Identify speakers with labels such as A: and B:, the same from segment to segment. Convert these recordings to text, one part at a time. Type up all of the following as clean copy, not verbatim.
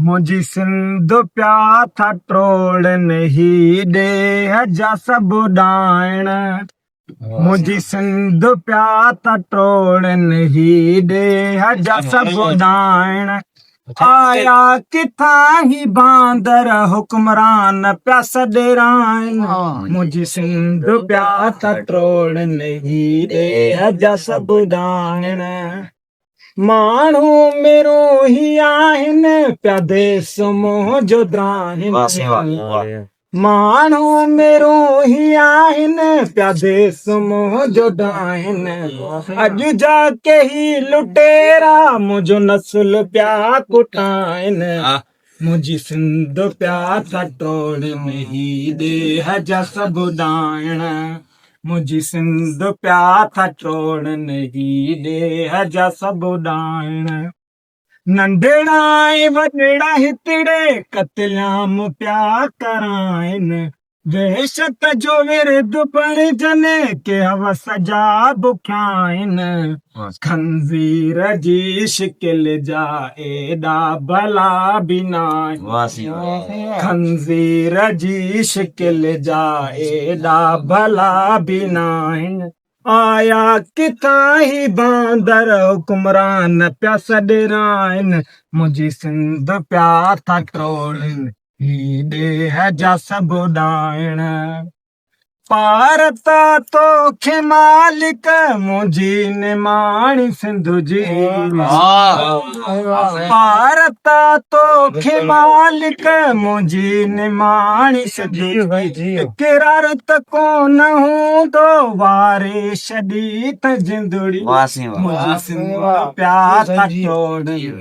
A: منهنجي سنڌ پيا ٿا ٽوڙن هي ڏيهه جا سڀ ڏائڻ. منهنجي سنڌ پيا ٿا ٽوڙن هي ڏيهه جا سڀ ڏائڻ. آيا ڪٿان هي باندر حڪمران پيا سڏرائن. منهنجي سنڌ پيا ٿا ٽوڙن هي ڏيهه جا سڀ ڏائڻ. ماڻهو ميرون هي آهن پيا ديس منهنجو دراهن. ماڻهو ميرون هي آهن پيا ديس منهنجو ڊاهن. اڄ جا ڪيهي لٽيرا منهنجو نسل پيا ڪٽائن. منهنجي سنڌ پيا ٿا ٽوڙن هي ڏيهه جا سڀ ڏائڻ. منهنجي سنڌ پيا ٿا ٽوڙن هي ڏيهه جا سڀ ڏائڻ. ننڍڙا ۽ وڏڙا هتڙي قتلام پيا ڪرائن. وحشت جو ورد بڻجن ڪي هوس جا بکيا آهن. خنزير جي شڪل جا ايڏا ڀلا به ناهن. خنزير جي شڪل جا ايڏا ڀلا به ناهن. آيا ڪٿان هي باندر حڪمران پيا سڏرائن. منهنجي سنڌ پيا ٿا ٽوڙين هي ڏيهه جا سڀ ڏائڻ. پار ته توکي مالڪ منهنجي نماڻي سنڌ جي. پار ته توکي مالڪ منهنجي نماڻي سنڌ جي. اقرار ته ڪونه هوندو واري ڇڏي ته جندڙي. منهنجي سنڌ پيا ٿا ٽوڙين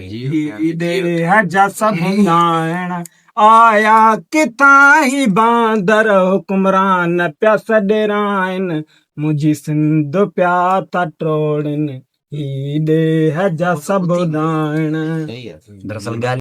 A: هي ڏيهه جا سڀ ڏائڻ. آيا ڪٿان هي باندر حڪمران پيا سڏرائن. منهنجي سنڌ پيا ٿا ٽوڙين هي ڏيهه جا سڀ ڏائڻ.
B: دراصل ڳالهه.